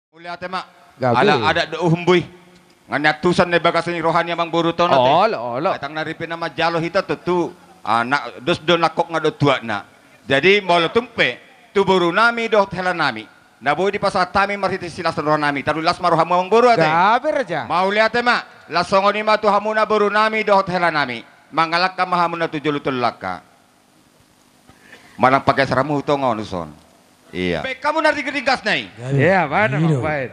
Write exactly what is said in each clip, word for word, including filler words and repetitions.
Mauliate ma. Gabe. Ala adat do uhum boi. Nga niantusan na di bagas ni roha ni amangboru on ate. Olo, olo. Ai ndang na ripe na manjalo hita tontu. Ah, na dos do nangkok nga dohot tuatna. Jadi molo tung pe tu boru nami dohot hela nami na boi dipasahat hami marhite silas ni roha nami, tarlumobi las ma rohamu amangboru ate. Gabe raja. Mauliate ma. Laos songon i ma tu hamuna boru nami dohot hela nami. Mangalangka ma hamuna tu jolo tu langka. Manang pageser hamu tu tonga on dison. Ia. Baen hamu na ringgas-ringgasna i. Ia, baen ma, baen.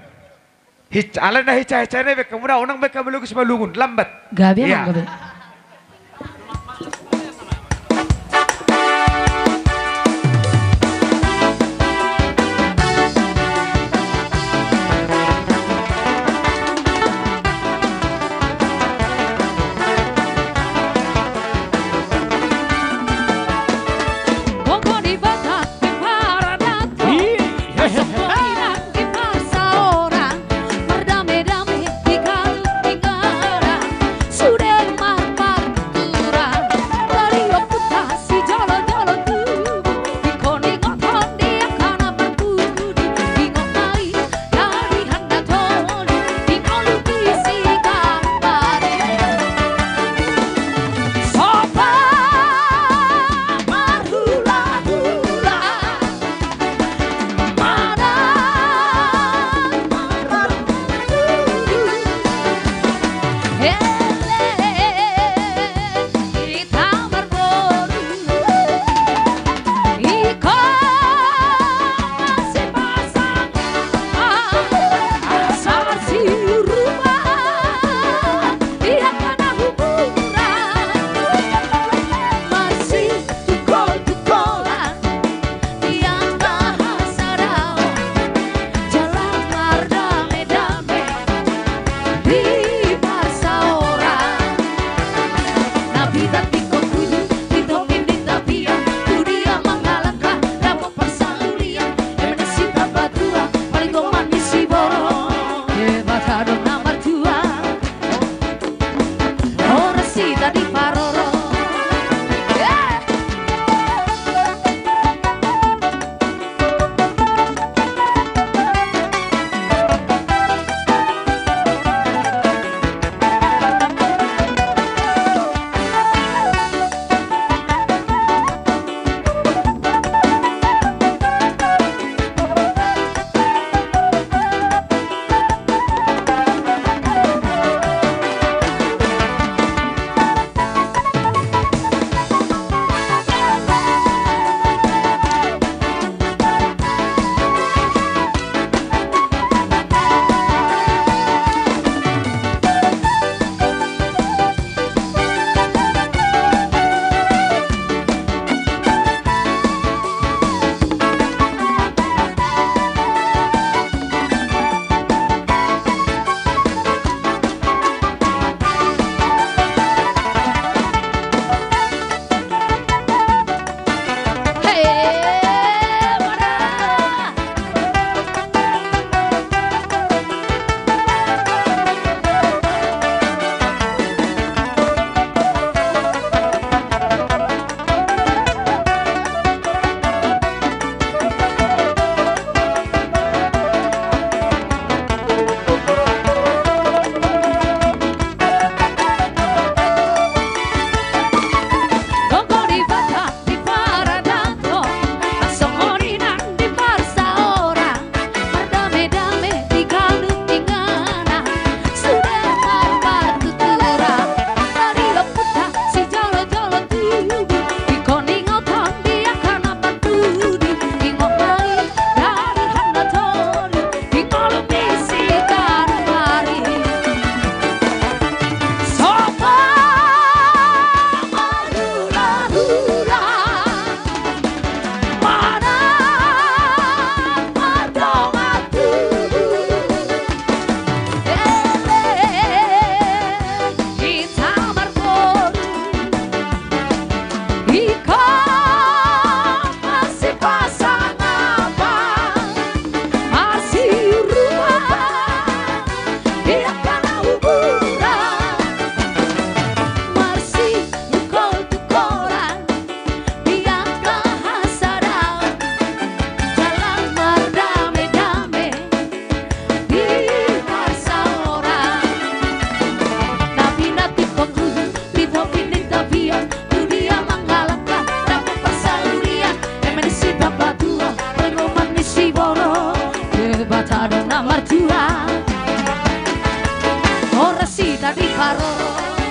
Hic-, alai na hinsa-hinsa i baen hamu, unang baen hamu logis malungun, lambat. Gabe, ia. Amang, gabe.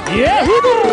Yehudur.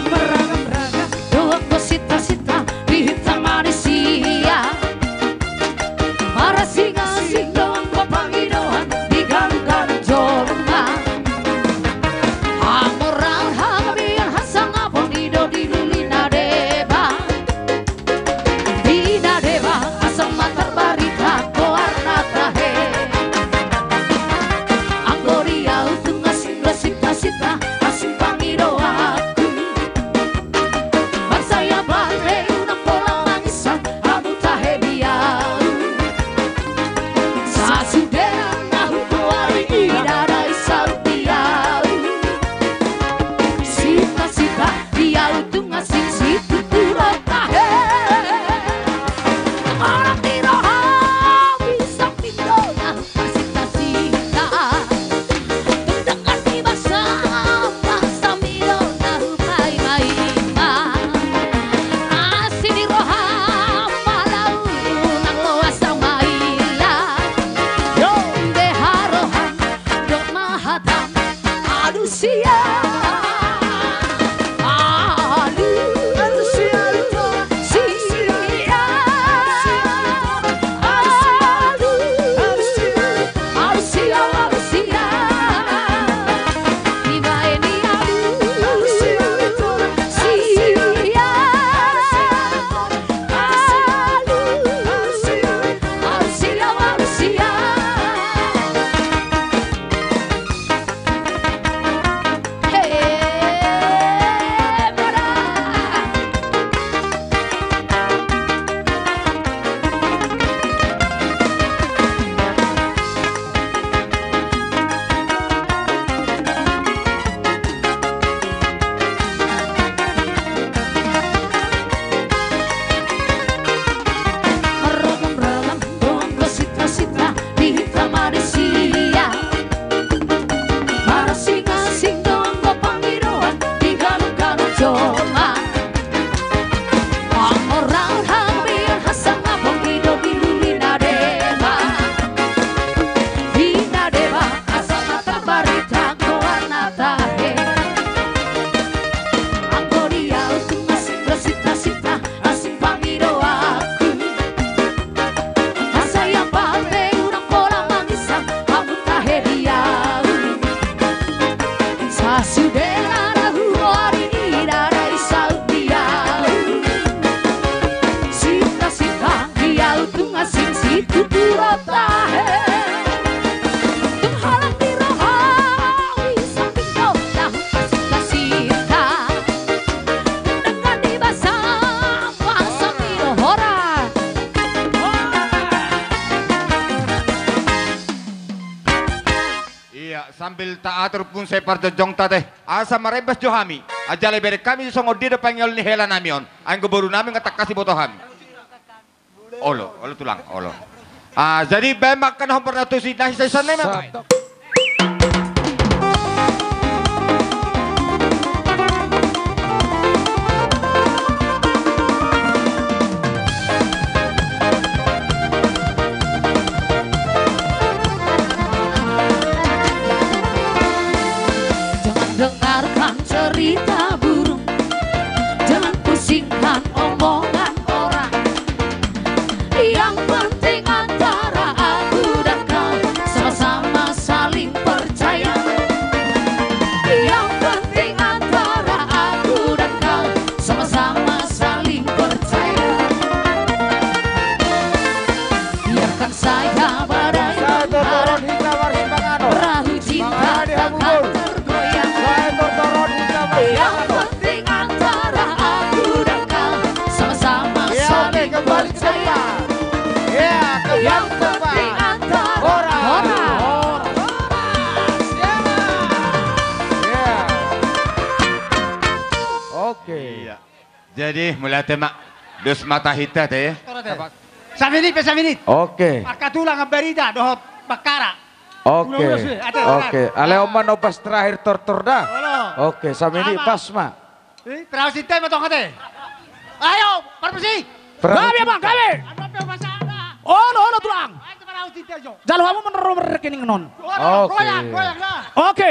Marragam-ragam do anggo sinta-sinta di hita manisia. Marasing-asing do anggo pangidoan di ganup-ganup jolma. Hamoraon, hagabeon, hasangapon i do di lului na deba. Di na deba asa ma tarbarita goarna tahe. Anggo di au tung asing do sinta-sinta, asing pangidoanku. Mansai ahu pe unang pola manginsang hamu tahe di au. Sasudena na hugoari i ndada i saut di au. Sinta-sinta di au tung asing situtu do tahe. Manang di roham i samping do na marsinta-sinta. Denggan ni basa, basa mi do na hupaima-ima. Asi di roham ma laho unang loas au maila. Yo. Beha roham do ma hatam. Alusia. Alusia. Alusia. Alusia. Alusia. Ibaen i alusia. Marragam-ragam do anggo sinta-sinta di hita manisia. Marasing-asing do anggo pangidoan di ganup-ganup jolma. Hamoraon, hagabeon, hasangapon i do di lului na deba. Di na deba asa ma tarbarita goarna tahe. Anggo di au tung asing do sinta-sinta, asing pangidoanku. Mansai ahu pe unang pola manginsang hamu tahe di au. Sasudena na hugoari i ndada i saut di au. Sinta-sinta di au tung asing situtu do tahe. Tung holan di roha i samping do na hupasinta-sinta. Denggan ni basa, basa mi do hora. Ia, sambil taatur pun sai parjongjongta te. Asa marembas jo hami. Ajala ibereng hami songon dia do pangidoan ni hela nami on. Ai anggo boru nami nga tangkas diboto hami. Olo, olo tulang, olo. Ah, jadi baen ma angka na hombar na tusi na sisa-sisa nami ma. Jadi, mauliate ma. Dos ma tahi ate. Saminit pe, saminit. Oke. Angka tulang, Ambarita dohot Bakkara. Oke. Ulos be, ate, oke. Alai on ma na ombas terakhir tortor da. Olo. Oke, saminit. Ama. Pas ma. Eh, perahu cinta ma tong ate. Ayo, permisi. Perahu cinta. Gabe, Bang, gabe. Anu pe bahasa ada. Olo, olo, tulang. Ayo, perahu cinta, jo. Jalo hamu meneru rekening non. Olo, oke. Goyang, goyang, lah. Oke.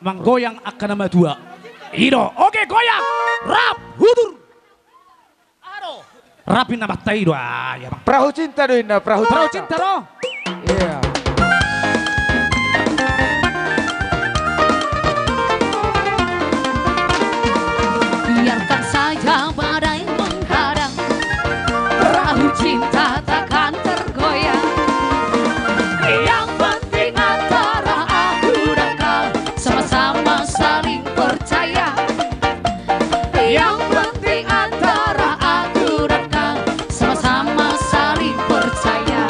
Manggoyang angka na matua. I do. Oke, goyang. Rap, hudur. Aro. Rap inna, mata i do. Ah, ya, Bang. Perahu cinta do inna, perahu cinta. Perahu cinta do. Iya. Biarkan saja badai menghadang, perahu cinta takkan tergoyang. Yang penting antara aku dan kau sama-sama saling percaya. Yang penting antara aku dan kau sama-sama saling percaya.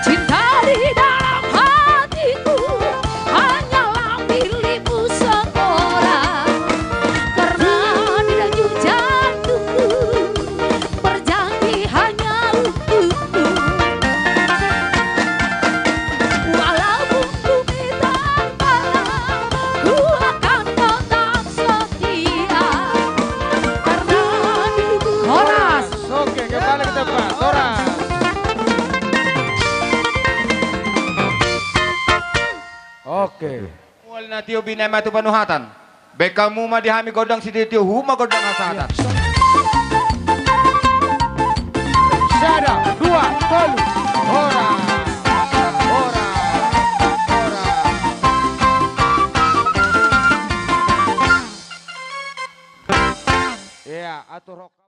Cinta di dalam hatiku hanyalah milikmu seorang. Karena di denyut jantungku berjanji hanya untukmu. Walaupun ku minta kalah, ku akan tetap setia. Karena di... Horas. Oke, kembali ke tempat. Horas. Oke. Mual na tio binahen ma tu panuhatan. Bahen hamu ma di hami gondang sitio-tio, huhut ma gondang hasahatan. Sada, dua, tolu. Horas. Horas. Horas. Iya, atur hok.